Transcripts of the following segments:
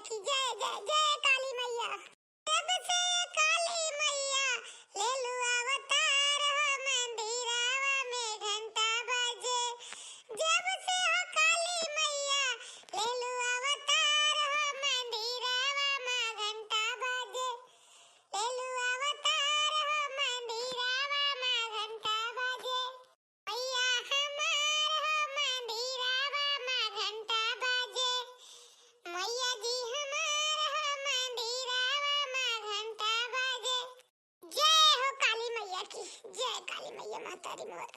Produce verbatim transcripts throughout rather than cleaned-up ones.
की जय, जय, जय काली मैया। जब से काली मैया लेलू अवतार हो, मंदिरावा में घंटा बाजे। जब से हो काली मैया लेलू अवतार हो, मंदिरावा में घंटा बाजे। लेलू अवतार हो, मंदिरावा में घंटा बाजे। मैया हमार हो, मंदिरावा में घंटा बाजे। मैया जी हमार हो, मंदिरावा में घंटा बाजे। जय हो काली मैया की, जय काली मैया महतारी मोर।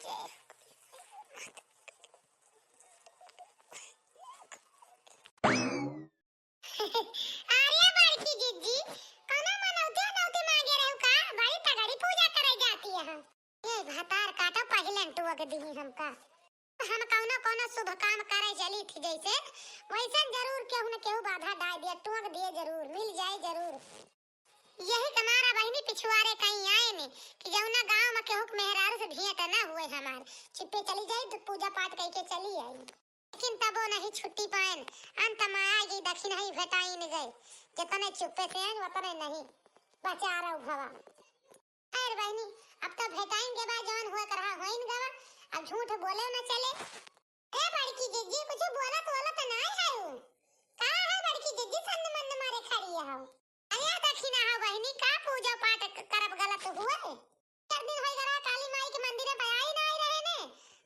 जय हो काली मैया महतारी। अरे बड़की जिज्जी, कौनो मनौती उनौती मांगे रहू का? बड़ी तगड़ी पूजा करे जाती है। ए भतार काटो, पहिले टोक दिही हमका। हम कौनो कौनो शुभ काम करे चली थी जैसे, वैसन जरूर केहू न केहू बाधा डाल दिया, टोक दिए जरूर, मिल जाए जरूर। यही के मारा बहिनी पिछुआरे कहीं आए ने कि जौना गाँव में केहू के मेहरारू से भेंट न हुए हमार, चुप्पे चली जाई तो पूजा पाठ कइके चली आई। लेकिन तबो नहीं छुट्टी पाएन, अंत में आ गई दक्षिण ही भेटाइन गए, जतने चुप्पे से आएन वतने नहीं। बचा रहो भवा। खैर बहिनी, अब तो भेटाइन के बाद जौन हुए करहा होइन गवा, अब झूठ बोले न चले। ए बड़की जिज्जी, कुछ बोलत वोलत नाय है उ? का है बड़की जिज्जी, संद मंद मारे खड़ी है? अरे दक्षिणा हो बहिनी, का पूजा पाठ क-, करब गलत हुए? चार दिन होई गवा काली माई के मंदिर पे आई नाय रहे ने,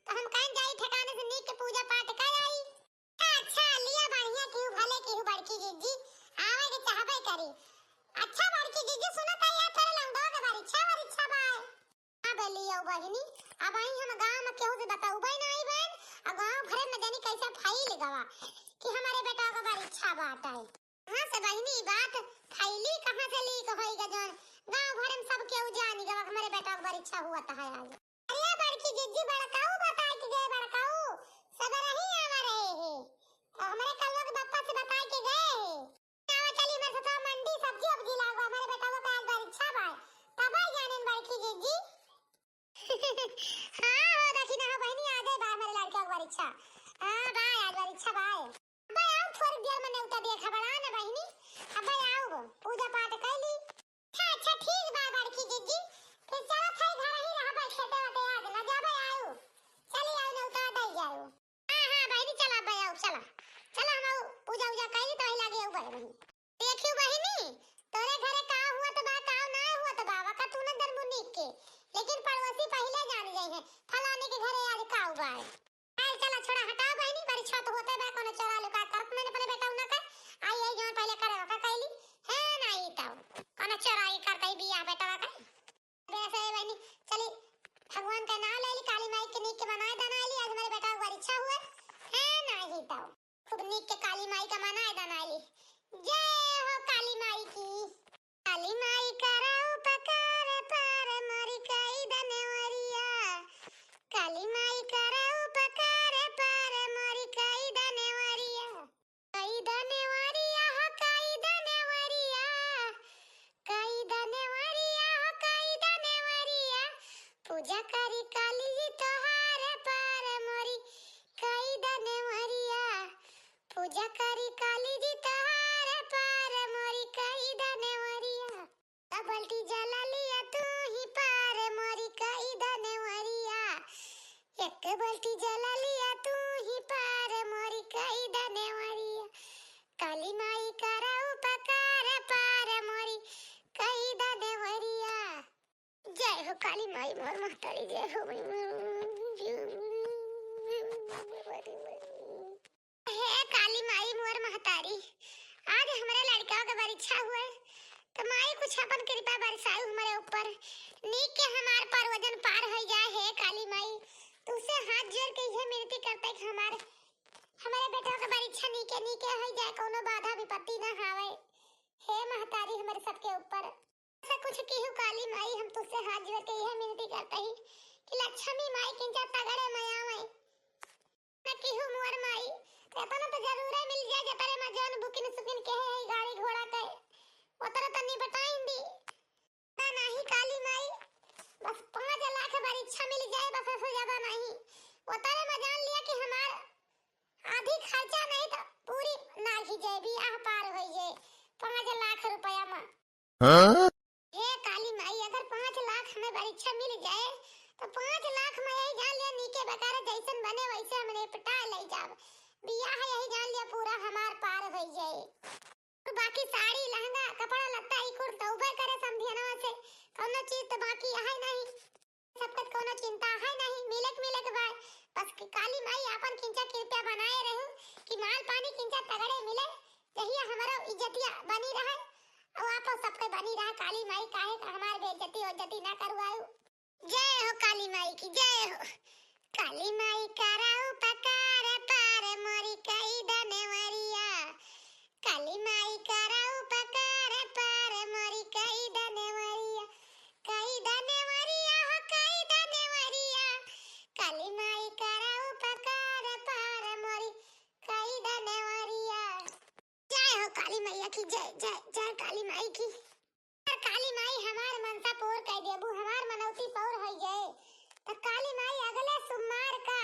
तो हम कहेन जाई ठिकाने से नीक के पूजा पाठ कर आई। अच्छा, लिया बढ़िया किहू भले किहू बड़की जिज्जी, आवे के चाहबे करी। अच्छा बड़की जिज्जी, सुनत है यार, तेरे लौंडवा के परीक्षा वरीक्षा बा। हाँ बे लियो बहिनी, अब आई हम गाँव में केहू से बतौबे नाई बहन, आ गाँव भरे में जानी कैसे फैल गवा कि हमारे बेटा के परीक्षा बाटे। कहाँ से बहिनी ई बात फैली, कहाँ से लीक होई गा जौन गाँव भरे में सब केहू जानी गवा कि हमारे बेटा के परीक्षा हुआ था है आज। अरे बड़की जिज्जी, बड़काऊ बताए के गए, बड़काऊ सब रही आवा रहे हैं, तो हमारे कल्लो के बप्पा से बताए के गए हैं। आवा चली मेरे साथ मंडी, सब्जी उब्जी लावा, हमारे बेटा को आज परीक्षा बा, तब आई जाने बड़की जिज्जी। हाँ हो दक्षिणा हो बहिनी, आ गए बा हमारे लड़का के परीक्षा। हाँ बा, आज परीक्षा बा। अब आओ थोड़ी देर में नेवता देखा बड़ा ना बहिनी, अब आओ पूजा पाठ कर ली। अच्छा, अच्छा, ठीक बा बड़की जिज्जी, फिर चलो थाई घर ही रहबे, खेते वते आज न जाबे, आऊ चली आऊ नेवता दई जाऊ। हाँ, हाँ, बहिनी, चला बे, आओ, चला। चला, हम आओ, पूजा उजा कइली, तो वही लागे आओ बे, बहिनी। देखियो बहिनी, तोरे घरे का हुआ तो बा, का ना हुआ तो बा, का तू न दरबू नीक के। लेकिन पड़ोसी पहिले जान जाई है, फलाने के घरे आज का हुआ है। चल, चला, छोड़ा, हटाओ बहिनी, बड़ी छत होते बा, कोनो चोरा लुका करत मैंने अपने बेटा उन्हें कर, आई, आई, जौन पहिले करे, ओका कइली, है ना, ई तो, कोनो चोराई करते ही बिया बेटा का। वैसे बहिनी, चली, भगवान का नाम ले ली, काली माई के नीक के बनाए दनाए ली, आज हमारे बेटा का परीक्षा हुआ है, ना ही तो। खूब नीक के काली माई का मनाए दनाए ली। जय हो काली माई की। काली माई करा उपकार पार मोरी कई दनेवरिया। काली माई करा उपकार पार मोरी कई दनेवरिया। कई दनेवरिया हो कई दनेवरिया। कई दनेवरिया हो कई दनेवरिया। पूजा करी काली जी तोहार पार मोरी कई दनेवरिया। पूजा करी काली जी तोहार पार मोरी कई दनेवरिया। एक बाल्टी जला लिया तू ही पार मोरी कई दनेवरिया। एक बाल्टी जला लिया तू ही पार मोरी कई दनेवरिया। काली माई करा उपकार पार मोरी कई दनेवरिया। जय हो काली माई मोर महतारी, जय हो। हे काली माई मोर महतारी, आज हमरे लड़का के परीक्षा हुए, तो माई कुछ अपन कृपा बरसाई हमरे ऊपर, नीक के हमार परवजन पार हो जाए। हे काली माई, तुझसे हाथ जोड़ के यह मिनती करते कि हमार, हमारे बेटा के परीक्षा नीके नीके हो जाए, कोनो बाधा विपत्ति ना आवे। हे महतारी हमरे सबके ऊपर, ऐसा कुछ किहू काली माई, हम तुझसे हाथ जोड़ के यह मिनती करते ही कि लक्ष्मी माई किंचा तगड़े में आवे। न किहू मोर माई, तो एतना तो जरूरे मिल जाए, जतरे में जौन बुकिन सुकिन के है, गाड़ी घोड़ा के, ओतरे तो निपटाइन दी। ना नाही काली माई, बस पाँच लाख परीक्षा मिल जाए, बस ऐसे ज्यादा नहीं। ओतरे में जान लिया कि हमार आधी खर्चा नहीं तो पूरी नाघी जाए, बियाह हाँ? हे काली माई, अगर पाँच लाख हमें परीक्षा मिल जाए, तो पाँच लाख में यही जान लिया, नीके बेकार जैसन बने वैसे हम निपटा ले जाब। बियाह यही जान लिया, पूरा हमार पार हो जाए। और बाकी साड़ी, लहंगा, कपड़ा लत्ता, ई कुल तौबे करे समधियनवा से, कौनो चीज तो बाकी है नहीं। सबके कौनो चिंता है नहीं, मिलक मिलक बा। बस कि काली माई आपन किंचा कृपया बनाए रहू कि माल पानी किंचा तगड़े मिले, जहिया हमरो इज्जतिया बनी रहे। और आपो सबके बनी रहे काली माई, काहे का हमार बेइज्जती उज्जती ना करवाऊ। जय हो काली माई की, जय हो। काली माई करा उपकार पार मोरी कई दनेवरिया। काली माई करा उपकार पार मोरी कई दनेवरिया। कई दनेवरिया हो कई दनेवरिया। काली माई करा उपकार पार मोरी कई दनेवरिया। जय हो काली मैया की, जय, जय, जय काली माई की। अरे काली माई, हमार मनसा पूर कइ देबू, हमार मनौती पूर होइ जाए, त काली माई अगले सोमवार का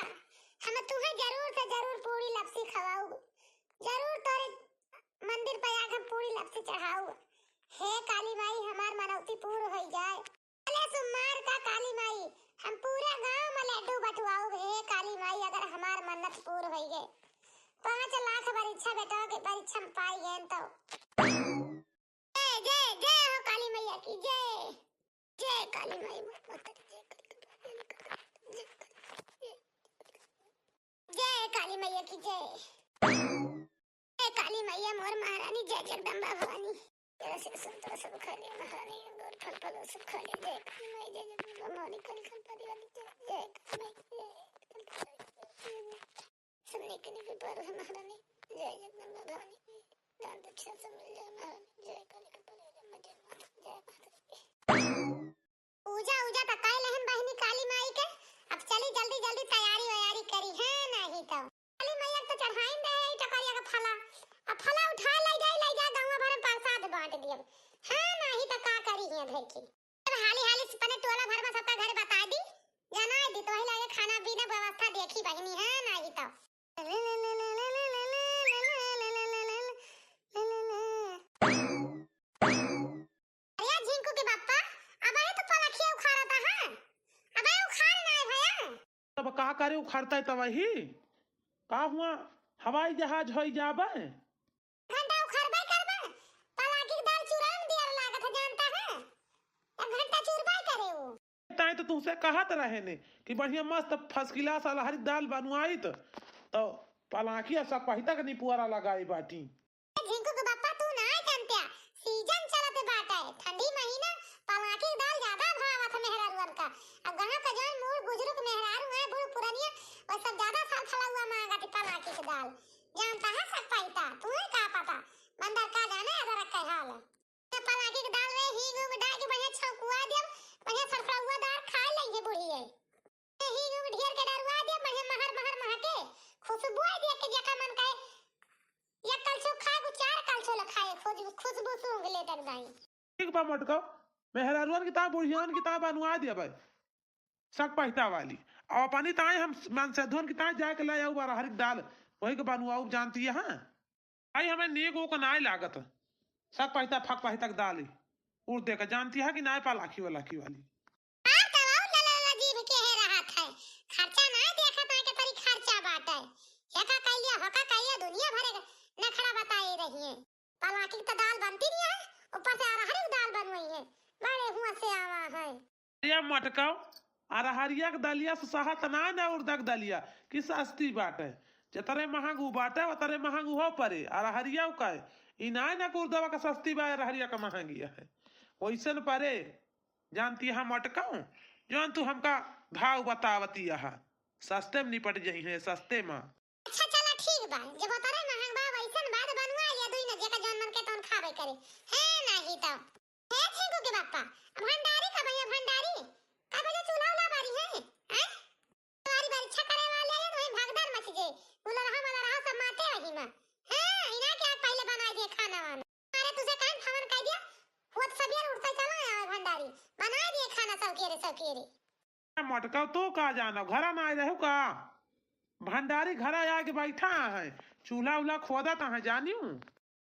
हम तुहे जरूर से जरूर पूरी लपसी खवाऊ, जरूर तोरे मंदिर पे आके हम पूरी लपसी चढ़ाऊ। हे काली माई, हमार मनौती पूर होइ जाए। अगले सोमवार का काली माई, हम पूरा गांव में लड्डू बंटवाऊ। हे काली माई, अगर हमार मन्नत पूर होइ गए, पाँच लाख परीक्षा बेटा के परीक्षा में पाई गए तो। जय, जय, जय हो काली मैया की, जय। जय काली माई, मोर माता की, जय काली, जय काली, जय काली, जय काली मैया की, जय। जय काली मैया, मोर महारानी, जय जगदम्बा भवानी। तेरा से संतरा सब खा लिया महारानी, गुड़ फल फल सब खा लिया। जय काली माई, जय जगदम्बा भवानी, काली कलपति वाली, जय, जय काली माई, जय कलपति वाली, जय। सब नीक नीक पार है महारानी, जय जगदम्बा भवानी, दान दक्षिणा सब मिल जाए महारानी, जय काली कलपति वाली, जय माता, जय माता की। पूजा उजा त कइ लेहन बहिनी काली माई के, अब चली जल्दी जल्दी तैयारी वैयारी करी, है नहीं तो। काली मैया के तो चढ़ाइन दे है ई टकरिया के फला, अब फला उठा ले जाए, ले जाए गौवा भर में प्रसाद बांट दियब, है नहीं तो का करी हियां धर के। अब हाली हाली से पने टोला भर में सबका घर बता दी, जनाइ दी, तो वही लागे खाना पीना व्यवस्था देखी बहिनी, है नहीं तो। अरे झिंकू के बाप्पा, अबे तो पलखिया उखाड़ता है, अबे उखाड़ ना है भैया। तब का करे उखाड़ता है तब वही? का हुआ, हवाई जहाज होई जाबे? घंटा उखाड़बे करबे, पलाकी के दाल चूरा में दियर लागत है, जानता है? एक घंटा चूरबे करे उ। ताई तो तुहसे कहत रहे ने कि बढ़िया मस्त first class अरहर दाल बनवाइत, तो पलाकी आ सकपहिता के निपुअरा लगाई बाटी। झिंकू के बाप्पा, तू ना जानत्या, season चलत बाटे, ठंडी महीना, पलाकी के दाल ज्यादा भावत मेहरारुअन का। अब गाँव का जौन बूढ़ बुजुर्ग मेहरारू हैं, बूढ़ पुरनिया, वो सब ज्यादा फल फलौआ मांगत पलाकी के दाल। जानता है सकपहिता, तू ही का पता, बंदर का जाने अदरक के हाल। पलाकी के दाल में हींग उंग डाल के बढ़िया छौंकुआ देब, बढ़िया फरफरौआदार खाए लेंगे बुढ़िए। हींग उंग ढेर के डरुआ देब, बढ़िया महर महर महके, खुशबू आई देख के जेका मन कहे, एक कलछो खाए, को चार कलछो ले खाए, खुशबू, खुशबू सूंघ ले तक दाई। ठीक बा मोटको, मेहरारुअन की ताईं, बुढ़ियन की ताईं बनवा देबै सकपहिता वाली। और अपनी ताईं हम मनसेधुअन की ताईं जाके ले आऊ अरहर के दाल, वही के बनवाऊ, जानती है, हाँ। भाई, हमें नीक ओक नाय लागत। सकपहिता, फकपहिता के दाल ही। उर्दे का जानती है कि नाय, पलाखी वलाखी वाली। हाँ, तब और लला लला जीभ के है रहत है। खर्चा नाय देखत है के परी खर्चा बाटे। एका कइलिया, होका कइलिया, दुनिया भरे के नखरा बताए रही है। पलाकी के तो दाल बनती नहीं है, ऊपर से अरहर के दाल बनवई है। बड़े हुआ से आवा है। अरे मोटकौ, अरहरिया के दलिया से सहत ना न उड़द के दलिया, कि सस्ती बाटे। जतरे महंग उ बाटे, ओतरे महंग उहो परे। अरहरिया उ कहे, ई नाय न कि उड़दवा के सस्ती बा, अरहरिया के महंगी है। ओइसन परे, जानती है मोटकौ, जौन तू हमका भाव बतावती है, सस्ते में निपट जइहैं, सस्ते में। अच्छा चला ठीक बा, जब ओतरे महंग बा, वइसन बात बनवा लिया दुई न, जेका जौन मन के तौन खाबे करे। है नाही तो। हे झिंकू के बाप्पा, भंडारी का भैया भंडारी, का बजे चूल्हा उल्हा बारी है? हैं? तुम्हारी परीक्षा करे वाले हैं, वहीं भगदड़ मच गए। उलरहा मलरहा सब माते वही में। हाँ, इना के आग पहले बनाए दिए खाना वाना। अरे तुझे काहे फोन कर दिया? वो तो सबियर उठता चला आया है भंडारी। बनाए दिए खाना सौकेरे सौकेरे। मोटका तो का जानो, घरा ना आए रहो का? भंडारी घरा आके बैठा है, चूल्हा उल्हा खोदत है, जानियो।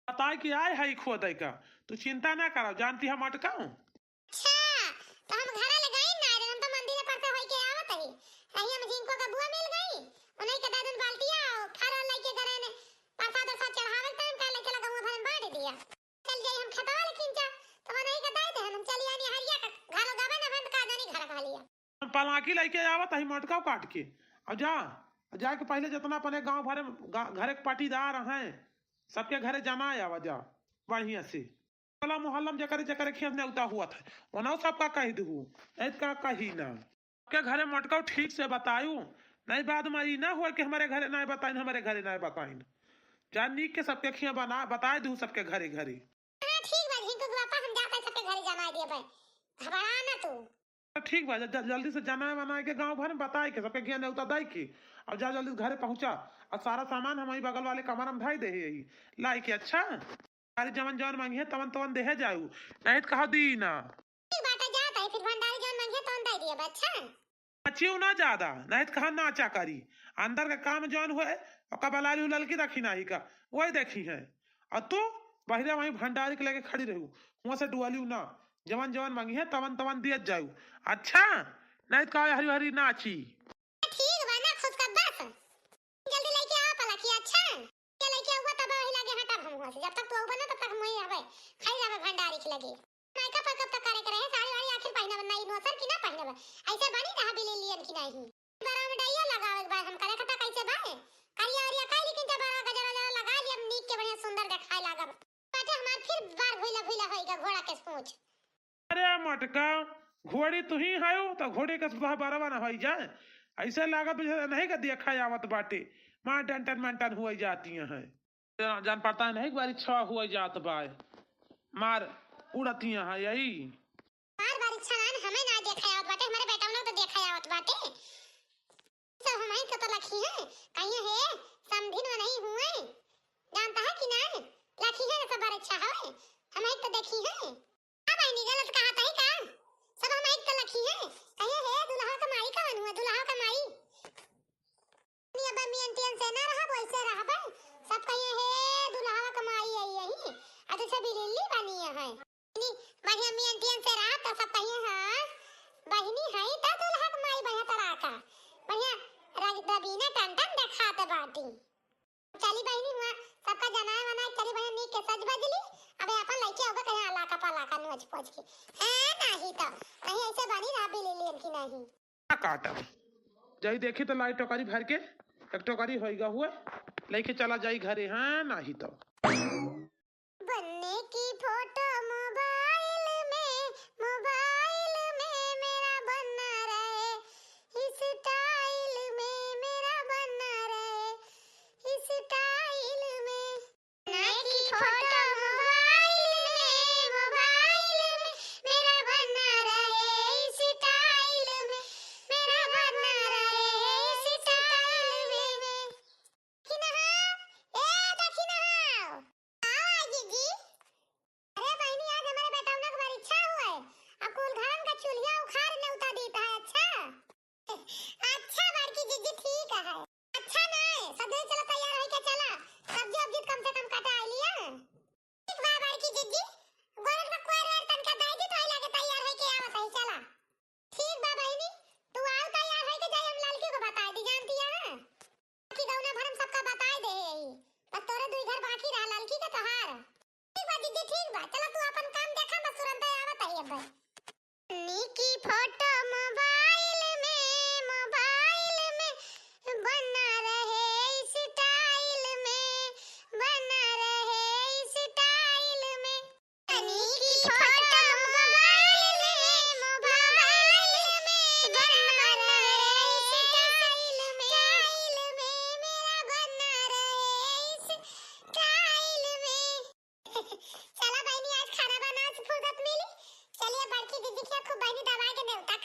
बताए कि आए है खोदे का, तू चिंता ना करो, जानती हम अटकाऊं। अच्छा, तो हम घरा ले गई ना रे, हम तो मंदिर पर से होई के आवत ही। रही हम झिनको का बुआ मिल गई, उन्हीं के दे दिन बाल्टिया और फरल लेके गए ने, प्रसाद उरसाद चढ़ावे के टाइम का लेके लगा हुआ भरन बांट दिया। चल जाई हम खेतवा ले खींचा, तो उन्हीं के दे दे, हम चली आनी हरिया का घर गवे ना, हम का जानी घर खा लिया। हम पलाकी लेके आवत ही मोटका काट के, और जा, जाके पहले जितना अपने गांव भरे गा-, घरे के पाटीदार हैं, सबके घरे जनाए आवा जा बढ़िया से। टोला मोहल्ला में जेकरे जेकरे खेत नेवता हुआ था, ओनाउ सबका कह दू, नहीं तो का कही ना। के घरे मोटकाऊ ठीक से बतायू, नहीं बाद में ई ना हुआ कि हमारे घरे नहीं बताइन, हमारे घरे नहीं बताइन। जा नीक के सबके खिया बना, बताए दू सबके घरे घरे। हाँ, ठीक बा, झिंकू के पापा, हम जाते सबके घरे जनाए दिए बे। घबरा ना तू। तो ठीक बा, ज-, ज-, जल्दी से जनाए वनाए के गाँव भर में बताए के सबके खिया नेवता दाई के, और जा जल्दी से घरे पहुँचा, और सारा सामान हम वही बगल वाले कमरा में धाई दे ही लाई के। अच्छा, अरे जवन जवन मांगी है तवन तवन देहे जाऊ, नहीं तो कहा दी ना। ठीक बाटे, जात है, फिर भंडारी जवन मांगी है तवन दे दिए बा, अच्छा। बचियो ना ज्यादा, नहीं तो कहा नाचा करी। अंदर का काम जवन हुए, ओका बलाली ललकी रखी नाही का, वही देखी है। और तू बहिरा वहीं भंडारी के लेके खड़ी रहू, हुआ से डुआलियो ना, जवन जवन मांगी है तवन तवन दियत जाऊ। अच्छा, नहीं तो कहा हरी हरी नाची। ठीक बा ना, खुश कर बस। जल्दी लेके आओ पलाकी, अच्छा? के लेके आऊंगा तब वही लागे हटा हम हुआ से। जब तक तू आऊबा ना तब तक हम वही रहबे। खाई जाबे भंडारी के लगे। मेकअप वेकअप तो करे के रहे, साड़ी वाड़ी आखिर पहिनब ना, ई नोसर की ना पहिनब। ऐसे बनी रहा बिलेलियन की नहीं। बड़ा में डाइया लगावे के बाद हम करे खता कैसे बाए। करिया वरिया काई लेकिन जब बड़ा गजरा वजरा लगा लिया, हम नीक के बढ़िया सुंदर देखाए लागब। बाटे हमार फिर बार भुइला भुइला होइगा घोड़ा के पूंछ। अरे मटका, घोड़ी तुही हयो, तो घोड़ी के सुधा बरवा न होई जाए। ऐसे लागत बुझे नहीं का देखा आवत बाटे, मार डंटन मंटन हुई जाती हैं। जान पड़ता है नहीं, एक बार इच्छा हुई जात बाय, मार उड़ती हैं यही। मार बार इच्छा ना, हमें ना देखा आवत बाटे, हमारे बेटा लोग तो देखा आवत बाटे। सब हमही के तो लखी है, कहिए हे समधिन में नहीं हुए, जानता है कि नहीं? लखी है ना सब बार इच्छा है, हमही तो देखी है। का बहिनी गलत कहा तही का? सब हम एक लखी है। कहिए हे दुल्हा का माई कवन हुआ, दुल्हा का माई। नी अब मियन टियन से ना रहब, वैसे रहब। सब कहिए हे दुल्हा का माई आई यही। अ जैसे बिलिल्ली बनी है। नी बढ़िया मियन टियन से रहा तो सब कहिए हाँ बहिनी है तो दुल्हा का माई बढ़िया तरह का। बढ़िया रग-, रबीना टन टन देखात बाटी। चली बहिनी हुआ, सबका जनाए वनाए, चली बहिनी नीक के सज बजली। अबे अपन लइके होगा कहीं अलाका पलाका नोच पोच के। हैं, नाही तो, नहीं ऐसे बनी रहा बिलेलियन की नहीं। ना काटब। जाई देखी तो लाई टोकरी भर के, एक टोकरी होइगा हुए, लेके चला जाई घरे, हाँ, नाही तो। बन्ने की फोटो मोबाइल में, मोबाइल में मेरा बन्ना रहे, स्टाइल में मेरा बन्ना रहे, स्टाइल में। बन्ने की फोटो मोबाइल में, मोबाइल में मेरा बन्ना रहे, स्टाइल में मेरा बन्ना रहे, स्टाइल में। दखिनहा, ए दखिनहा। हाँ, जीजी। अरे बहिनी, आज हमारे बेटौना के परीक्षा हुआ है। अब कुल घरन का चूल्हा उखाड़ नेवता देता है, अच्छा? अच्छा, बड़की जीजी, ठीक है। अच्छा ना, सजने चला, तैयार होके चला। सब्जी उब्जी कम से कम कटा लिया। ठीक बा, बड़की जीजी। गोरन का कोर वेर तनका दे दी, तो आई लागे तैयार होके आवत है, चला। ठीक बा बहिनी, तू आओ तैयार होके जाई, हम ललकी को बताए दी, जानती है ना? कि गौना भरम सबका बताए दे यही, बस तोरे दुई घर बाकी रहा, ललकी के तोहार। ठीक बा जीजी, ठीक बा, चला तू अपन काम देखा, बस तुरंत आवत ही अब। नी की फोटो मोबाइल में, मोबाइल में बना रहे स्टाइल में, बना रहे स्टाइल में। बन्ने की फोटो मोबाइल में, मोबाइल में बन्ना रहे स्टाइल में, स्टाइल में मेरा बन्ना रहे स्टाइल में। चला बहिनी, आज खाना बनावे से फुर्सत मिली। चलिए बड़की दीदी के खूब बहिनी दबा के नेवता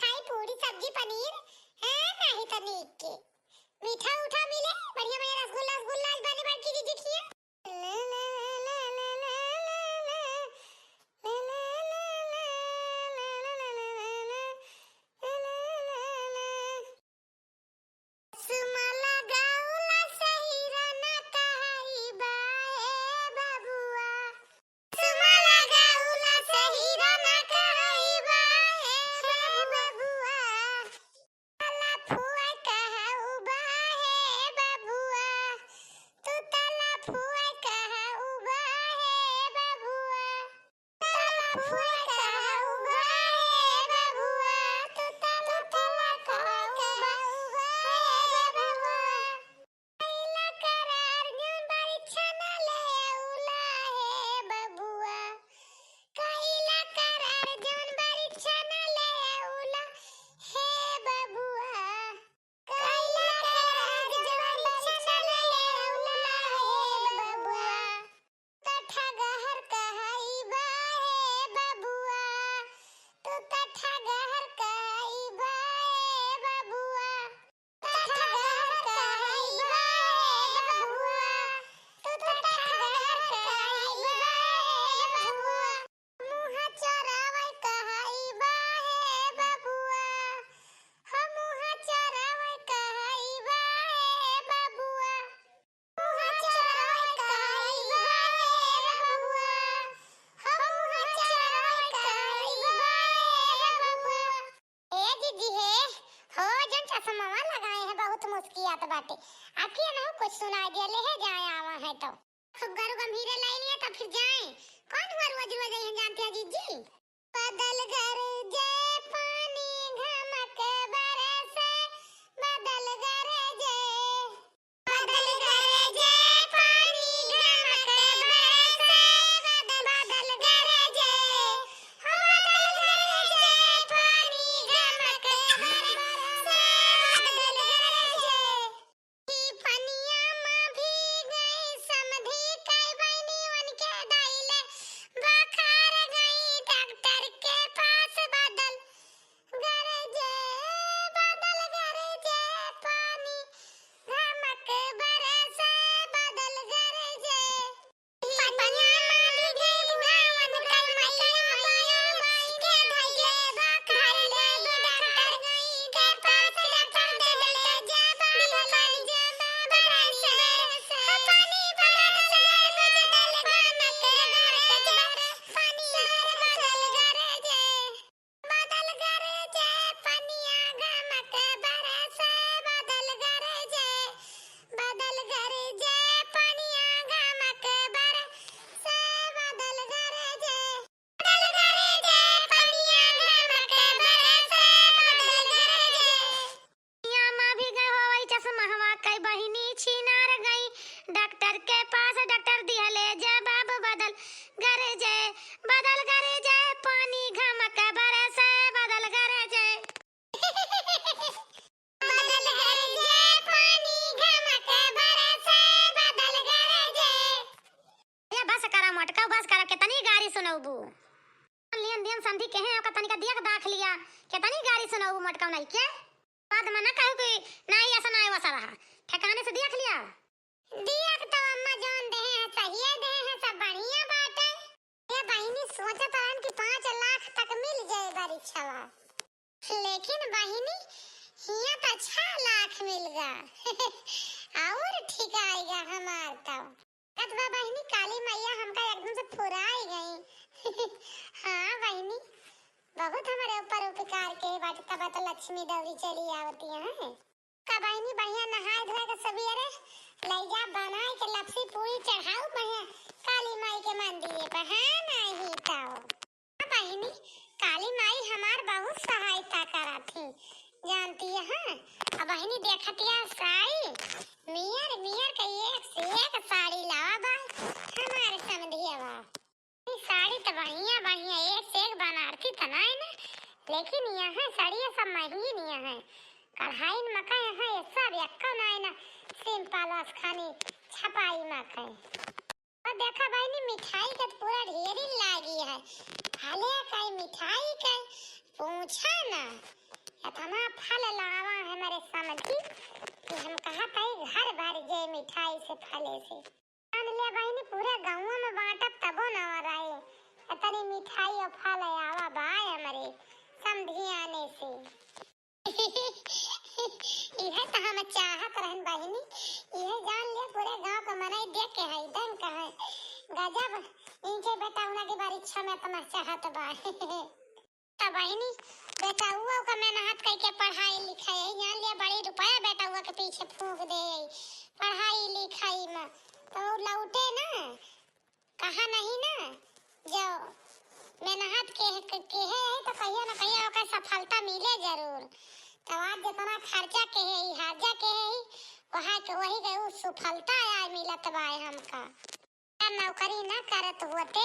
फुआ कहउबा हे बबुआ, तू त लफुआ कहउबा हे बबुआ। कइला करार जउन परीक्षा न लेउला हे बबुआ, कइला करार जउन परीक्षा न लेउला हे बबुआ। कइला करार जउन परीक्षा न लेउला हे बबुआ। त ठगहर कहइबा हे बबुआ, तू त ठगहर कहइबा हे बबुआ। त ठगहर कहइबा हे बबुआ, तू त ठगहर कहइबा हे बबुआ। मुँह चोरावै कहइबा हे बबुआ, हो मुँह चोरावै कहइबा हे बबुआ। मुँह चोरावै कहइबा हे बबुआ, हो मुँह चोरावै कहइबा हे बबुआ। ए दीदी हे, हो जउन चश्मवा लगाए हैं बहुत मुस्कियात बाटे, आखिर ना कुछ सुनाई दिया, ले हे जाए आवा है तो। खूब गरु गंभीरे लाइन है तो फिर जाए, कौन हुआ रोज रोज यही जानते हैं जीजी? बादल गरजे पानी गमक बरसे, बादल गरजे। बादल गरजे पानी गमक बरसे, बादल, बादल गरजे। हो बादल गरजे पानी गमक बरसे, बादल गरजे। ई पनिया मा भीग गई समधी कई बहिनी उनके दाई ले बखार गई डॉक्टर के पास। बादल गरजे, बादल गरजे, पानी गमक बरसे, बादल गरजे। पनिया मा भीगे बुढ़ावन कई मैया बाया बाई के धइले बा, घर गई डॉक्टर के पास, डॉक्टर देले जवाब, पानी बरसे, पानी बरसे, बादल गमक बरसे, पानी बरसे, बादल गरजे। बादल गरजे पनिया गमक बरसे, बादल गरजे, बादल गरजे पनिया गमक बरसे, बादल गरजे, बादल गरजे पनिया गमक बरसे, बादल गरजे। दुनिया मा भी गए होवई चश्महवा, कई बहिनी छिनार गई। डॉक्टर के पास डॉक्टर दिहले जवाब, बादल गरजे, बादल गरजे, पानी गमक बरसे, बादल गरजे। बादल गरजे, पानी गमक बरसे, बादल गरजे। ए, बस करा मोटका, बस करा, केतनी गारी सुनउबू। लियन दियन समधी केहे ओका तनिका दिया के दाख लिया, केतनी गारी सुनउबू मोटका नाई के। बाद मा ना कहू कि नाई अइसा नाई वइसा रहा, ठेकाने से दिया के लिया। दिया के तो अम्मा जउन देहे हैं, सहिए देहे हैं, सब बढ़िया बाटे। ए बहिनी सोचत रहन कि पाँच लाख तक मिल जाए बारिशवा। लेकिन बहिनी, हियाँ त छह लाख मिल गा। और ठीक आइगा हमार तउ। कत बा बहिनी, काली मैया हमका एकदम से फुराई गई। हाँ बहिनी, बहुत हमरे ऊपर उपकार के बाटे, तब तो लक्ष्मी दौरी चली आवती हैं। का बहिनी बढ़िया नहाए धोए के सबेरे लइजा बनाए के लपसी पूरी चढ़ाऊ बढ़िया काली माई के मंदिर पर, हाँ नहीं तो। बहिनी, काली माई हमार बहुत सहायता करत ही, जानती है। अब बहिनी देखतिया साड़ी, मियर मियर के एक से एक साड़ी लावा बा हमार समधिया बा। ई साड़ी त बढ़िया बढ़िया एक से एक बनारसी त नाई ना, लेकिन यहाँ साड़िया सब महंगी निया है। कढ़ाई मका यहाँ ये सब एक्को नाई ना, सिंपल बस खानी छपाई मका। और देखा बहिनी, मिठाई के तो पूरा ढेरी लागी है। भले कई मिठाई के पूछा ना, इतना फल लावा है हमारे समधी कि हम कहा तई घर भर जे मिठाई से, फले से। जान ले बहिनी, पूरा गाँव में बाँटब तबो ना रहे, इतनी मिठाई और फल आवा बा हमरे समधियाने से। इहे त हम चाहत रहन बहिनी, इहे जान ले पूरे गाँव के मनई देख के है दंग कहे, गजब, इनके बेटा उना के बारी छमे तमार चाहत बा। त बहिनी, बेटउआ का मेहनत कइके पढ़ाई लिखाई, जान ले बड़ी रुपया बेटउआ के पीछे फूँक दे, पढ़ाई लिखाई में, तो लौटे ना, कहा नहीं ना, जो मेहनत के, के, केहे ही तो कहियो न कहियो ओकर सफलता मिले जरूर। तो आज जितना खर्चा केहे ही, हर्जा केहे ही, वहाँ के, वही के उ सफलता आज मिलत बाय हमका। नौकरी ना करत होते,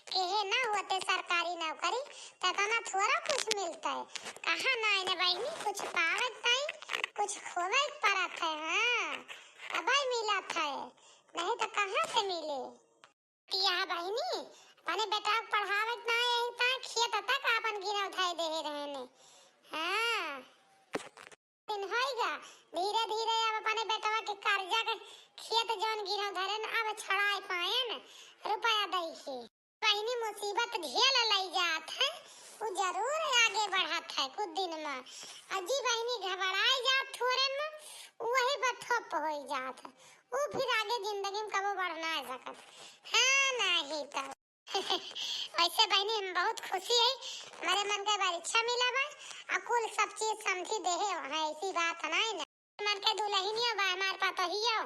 केहे ना होते सरकारी नौकरी, तो इतना थोड़ा कुछ मिलता है। कहाँ ना इन्हें बहिनी कुछ पावे के ताई, कुछ खोवे के पड़त है, हाँ, तबै मिलत है, नहीं तो कहाँ से मिले? कि यह बहिनी, अपने बेटा के पढ़ावे के ना यही ताई खेत तक आपन गिरव धइ देहे रहेने। हाँ। दिन होइगा, धीरे धीरे अब अपने बेटवा के कर्जा के खेत जौन गिरव धरेन, अब छड़ाए पाएन रुपया दई के। बहिनी मुसीबत झेल लई जात है, उ जरूर आगे बढ़त है कुछ दिन में। और जी बहिनी घबराए जात थोड़े में, वही पर ठप होई जात है, उ फिर आगे जिंदगी में कबो बढ़ ना सकत। हाँ, नहीं तो। वैसे बहिनी हम बहुत खुशी है, हमारे मन के परीक्षा मिला बा, आ कुल सब चीज समझी देहे वहाँ, ऐसी बात नहीं ना। मन के दुल्हनिया बा, हमार पतोहिया,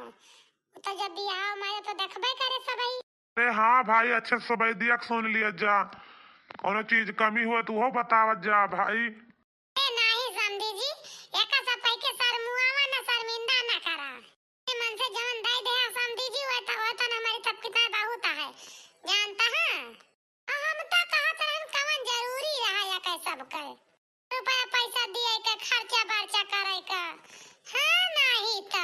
तो जब बियाह मारे तो देखबे करे सबही। अरे हाँ भाई, अच्छे से सबही दिया के सुन लिया जा, कौनो चीज कमी हुआ तो वो बतावत जा भाई। ए नाही समधी जी, एका सब कह के शर्मुआवा ना, शर्मिंदा ना करा। ए मन से जवन दे दे समधी जी, वह तो, वह तो हमारी तब कितना बहुत है, जानता है। आ हम तो कहत रहन कवन जरूरी रहा या कह सब कहे। रुपया पैसा दिए के, खर्चा बर्चा करे का। हाँ, नाही तो।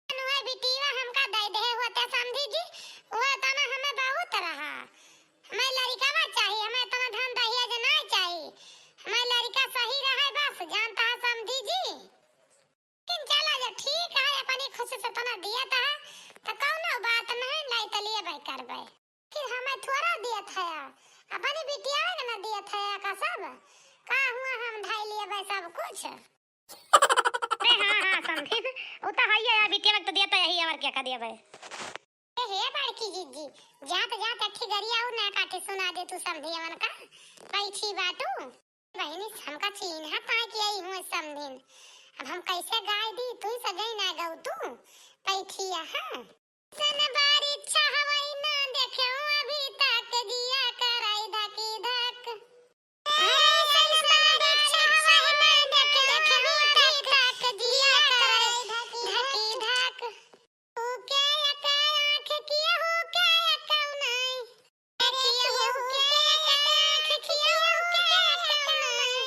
नुआ बिटिया हमका दे दे होते समधी जी, वो तना हमें बहुत रहा। हमें लड़िका बा चाहिए, हमें इतना धन दहेज ना चाहिए। हमें लड़िका सही रहे बस, जानता है समधी जी। लेकिन चला जो ठीक है, अपनी खुशी से तना दिया था, तो कौनो बात नहीं, लाई तो लिए भाई करबे। फिर हमें थोड़ा दिया था, अपनी बिटिया के ना दिया था का सब, का हुआ हम धाई लिए भाई सब कुछ। अरे हाँ, हाँ, समधी, उ तो है ही है, बिटिया के तो दिया तो यही, और क्या कर दिया भाई। ए हे बड़की जिज्जी, जात जात अठी गरिया और ना काटे सुना दे तू समधी अवन का, पैठी बाटू। बहिनी, हमका चीन्हा ताकि आई हुए समधिन। अब हम कैसे गाय दी, तू ही सजई ना गऊ तू। पैठिया, हाँ। सन बारी छहवई ना देखेउ अभी तक, जिया कराई धकी धक। सन बारी छहवई ना देखेउ अभी तक, जिया कराई धकी धक। ऊ के एक आँख केहू के एकउ नाई। केहू के एक आँख केहू के एकउ नाई।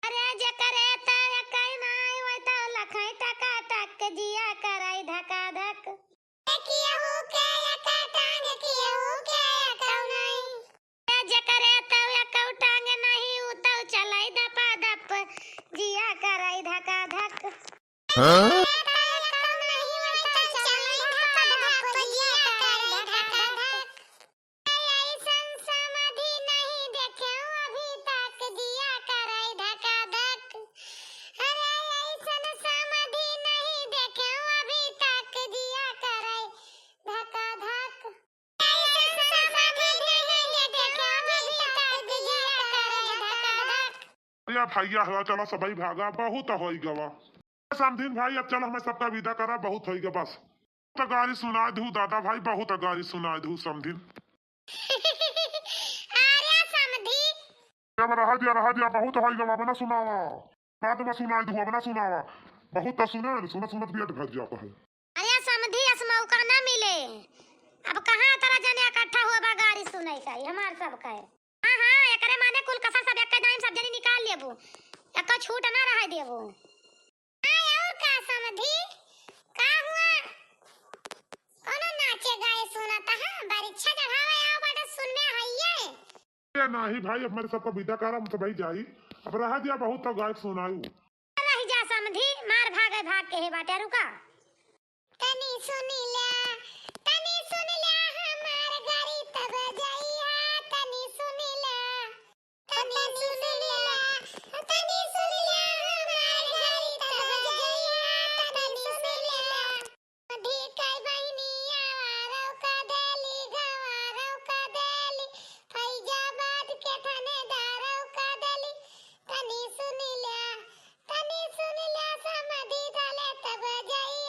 अरे जेकरे त एकइ नाई, वही त लखई टका टक जिया करइ धका धक। केहू के एक टांग केहू के एकउ नाई। जेकरे त एकउ टांग नाहीं, ऊ त चलइ दपा दप, जिया करइ धका धक। हाँ? अइसन समाधि नहीं देखेउ अभी तक, जिया करइ धका धक। अरे अइसन समाधि नहीं देखेउ अभी तक, जिया करइ धका धक। अरे भैया, हवा चला, सबही भागा, बहुत होइ गवा। समधिन भाई, अब चला, हमें सबका विदा करा, बहुत होइ गवा बस। तो गारी सुनाइ दू दादा भाई, बहुत गारी सुनाइ दू समधिन। अरे समधी। अब रहा दिया, रहा दिया, बहुत होइ गवा, अब ना सुनावा। बाद में सुनाइ दू, अब ना सुनावा। बहुत तो सुने, सुनत सुनत पेट भर जाता है। अरे समधी, अस मौका ना मिले। अब कहाँ तरह जने इकट्ठा हुआ बा गारी सुनइ का, ई हमार सब का है। हाँ, हाँ, एकरे माने कुल कसर सब एक्के दाईं सब जनी निकाल लेबू। एक्को छूट ना रहइ देबू। हाँ, और का समधी? का हुआ? कौनो नाचे गाए सुनत है? परीक्षा चढ़ावे आओ बाटे सुन में हइये। ए, नाही भाई, अब हमारे सबका विदा करा, हम सबही जाई। अब रहा दिया, बहुत तो गायक सुनायू। रह जा समधी, मार भागे भाग के हे बाटे, रुका। तनी सुन ल्या, तनी सुन ल्या हमार गारी तब जइहा, तनी सुन ल्या, तनी सुन ल्या, तनी सुन ल्या हमार गारी तब जइहा, तनी सुन ल्या। ढीकै बहिनी आवारौ क देली, गंवारौ क देली, फैजाबाद के थानेदारौ क देली। तनी सुन ल्या, तनी सुन ल्या, समधी डाले तब जाई।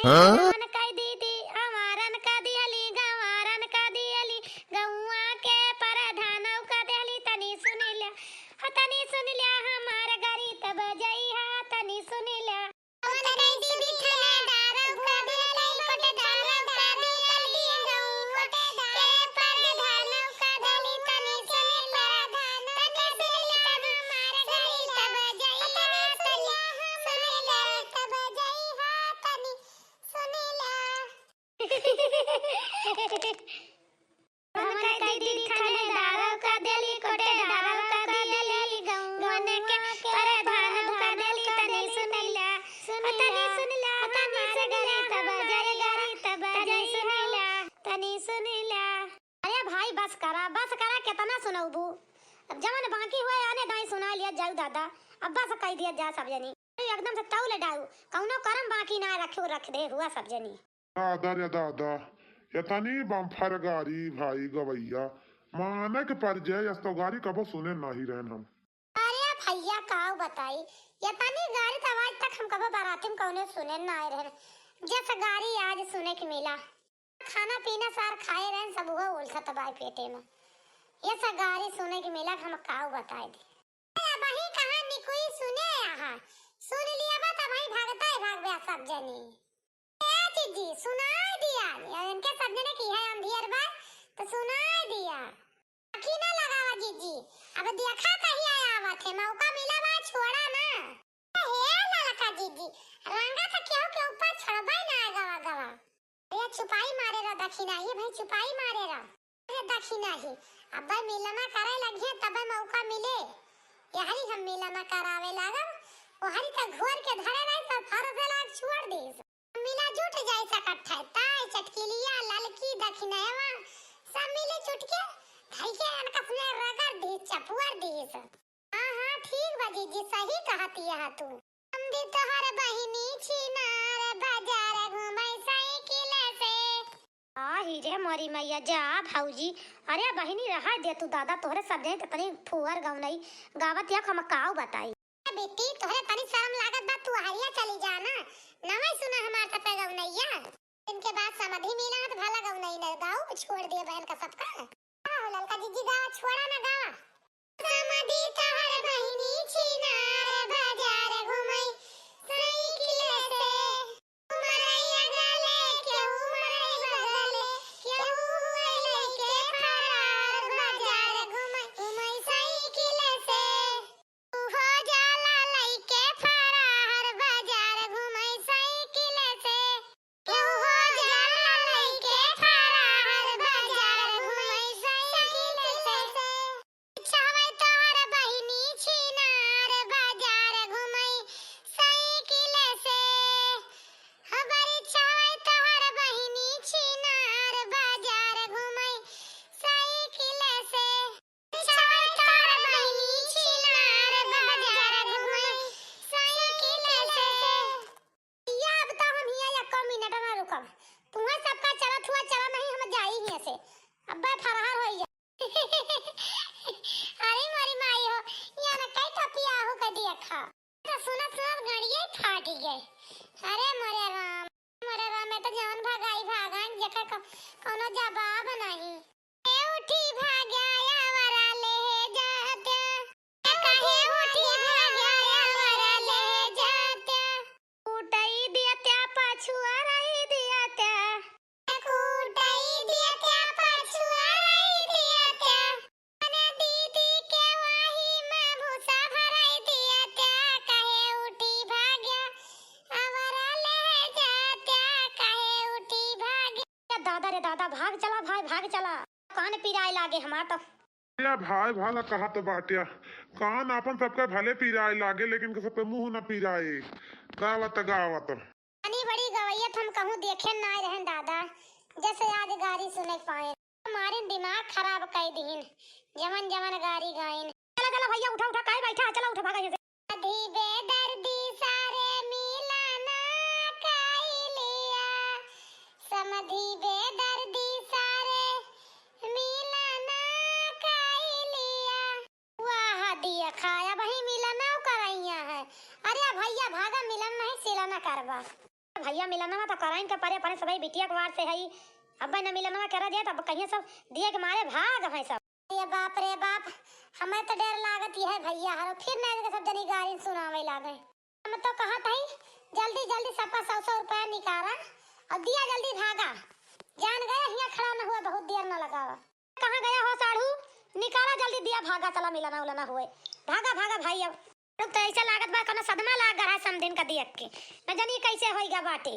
हाँ? गवारन का दीदी, आवारन का दिहली, गवारन का दिहली, गौआ के परधानौ का दिहली, तनी सुन ल्या, हो तनी सुन ल्या, हमार गारी तब जइहा, तनी सुन ल्या। हमन कई दीदी थानेदारौ का देली, कोटेदारौ का देली, गौवन के परधानौ का देली, तनी सुन ल्या, तनी सुन ल्या, तनी सुन ल्या, तब जय गारी, तब जय सुन ल्या, तनी सुन ल्या। अरे भाई, बस करा, बस करा, केतना सुनउबू? अब जवन बाकी हुए, आने दाई सुनाइ लिया जाउ दादा, अब बस कइ दिया जा सब जनी। एकदम से तौल डाउ, कउनो करम बाकी ना रखियो, रख दे हुआ सब जनी। दादा रे दादा, एतनी बम्फर गारी भाई गवैया, माने के पर जाए, अस तो गारी कबो सुने नाही रहन हम। अरे भैया, काउ बताई, एतनी गारी त आज तक हम कबो बाराती में कउनो सुने नाही रहन, जस गारी आज सुने के मिला। खाना पीना सार खाए रहन, सब उहो उलथत बाय पेटे में। यस गारी सुने के मिला, हम काउ बताए दे। अरे अबही कहाँ निकुई सुने आहा, सुन लिया बा त भाई भागता है, भाग बे सब जनी। ए जीजी, सुनाइ दिया। या इनके सब जने की है अंधियर बा, त सुनाइ दिया। आँखी ना लगावा जीजी, अब देखा कहिया आवत है, मौका मिला बा, छोड़ा ना। हे ललका जीजी, रंगा त केहू के ऊपर छोड़बे ना गवा गवा। अरे चुपाई मारे रह दखिना, ये भाई चुपाई मारे रह। अरे दखिना ही, अब्बे मिलना करे लगिए तबे मौका मिले। यहरी हम मिलना करावे लागब, ओहरी त घोर के धरे रही त फरसे लाग छोड़ दीस। मिला जुट जाई सकत है, ताई चटकिलिया, ललकी, दखिनवा, सब मिले जुट के धई के अनकस में रगड़ दीस, चपुअर दीस। हाँ, हाँ, ठीक बा जीजी, सही कहत यह तू। समधी तोहर बहिनी छिनार, बाजार घूमै साइकिल से। आही रे मोरी मैया, जा भौजी। अरे बहिनी, रहा दे तू दादा, तोहरे सब जने त तनी फुअर गौनई गावत या, हम काउ बताई। ए बेटी, तोहरे तनी शरम लागत बा, तू हरिया चली जा ना, नवई सुना हमार सपे गौनैया। इनके बाद समधी मिला त भला गौनई न गाऊ, छोड़ दिए बहन का सबका। का हो ललका जीजी, गावा, छोड़ा ना गावा। समधी तोहर बहिनी छिनार, बाजार घूमै साइकिल से। मरैया गले, केहू मरई बगले, केहू हुए लइके फरार, बाजार घूमै, घूमै साइकिल से। हो जाला लइके फरार, बाजार घूमै साइकिल से। केहू हो जाला लइके फरार, बाजार घूमै साइकिल से। चाहवै तोहर बहिनी छिनार, बाजार घूमै साइकिल से। हमारी चाहवै तोहर बहिनी छिनार, बाजार घूमै साइकिल से। चाहवै तोहर बहिनी छिनार, बाजार घूमै साइकिल से। या अब तो हम हिया एको मिनट ना रुकब। तुहें सबका चलत हुआ चला नहीं, हम जाई हियां से। अब्बे फरहार होई जा। अरे मोरी माई हो, या ना कई टपिया हो कर दिया खा। तो सुनत सुनत गड़िए फाटी गए। अरे मोरे राम, मोरे राम, मैं तो जवन भगाई भागन, जेकर को-, कोनो जवाब नहीं। ए उठी भाग्या यावरा ले जात्या। काहे उठी भाग्या यावरा ले जात्या। उठाई दिया त्या, पछुआ रही दिया त्या। उठाई दिया त्या, पछुआ रही दिया त्या। अने दीदी के वाही में भूसा भराई दिया त्या। काहे उठी भाग्या यावरा ले जात्या। काहे उठी भाग्या। ए दादा रे दादा, भाग चला भाई, भाग चला। कान पिराए लागे हमार तो। ए भाई, भाला कहत बाट्या, कान आपन सबके भले पिराए लागे, लेकिन के सबके मुंह न पिराए। गावत गावत। अनी बड़ी गवैयत हम कहूँ देखे नाय रहन दादा, जैसे आज गारी सुने पाए। मारिन दिमाग खराब कई दीन, जवन जवन गारी गाइन। चला चला भैया, उठा उठा, काहे बैठा है, चला उठा, भागा यहाँ से। समधी बेदर्दी सारे मिलना कइलिया, समधी बेदर्दी सारे मिलना कइलिया। वाह दिया खाया वही मिलना करैया है। अरे भैया भागा, मिलन नहीं सिलना करबा। भइया मिलनवा तो कराइन के परे, अपने सबही बिटिया के वार से हई। अब न मिलनवा करा जाए, तब कहिया सब दिए के मारे भाग हैं सब। अरे बाप रे बाप, हमें तो डर लागत यह भइया हरो, फिर ना के सब जनी गारी सुनावे लागे। हम तो कहत हई, जल्दी जल्दी सबका सौ सौ रुपया निकारा और दिया जल्दी भागा। जान गया, हियाँ खड़ा न हुआ, बहुत देर न लगावा। कहाँ गया हो साढ़ू? निकाला जल्दी दिया, भागा, चला मिलना उलना हुए। भागा, भागा भाई, अब लोग तो ऐसे लागत बा, कोनो सदमा लाग गया है समधिन का दिया के। न जानी कैसे होइगा बाटे।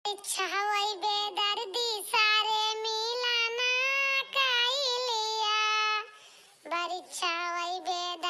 इच्छा होई बेदर्दी सारे मिलना कइलिया। बरिच्छा होई बेदर्दी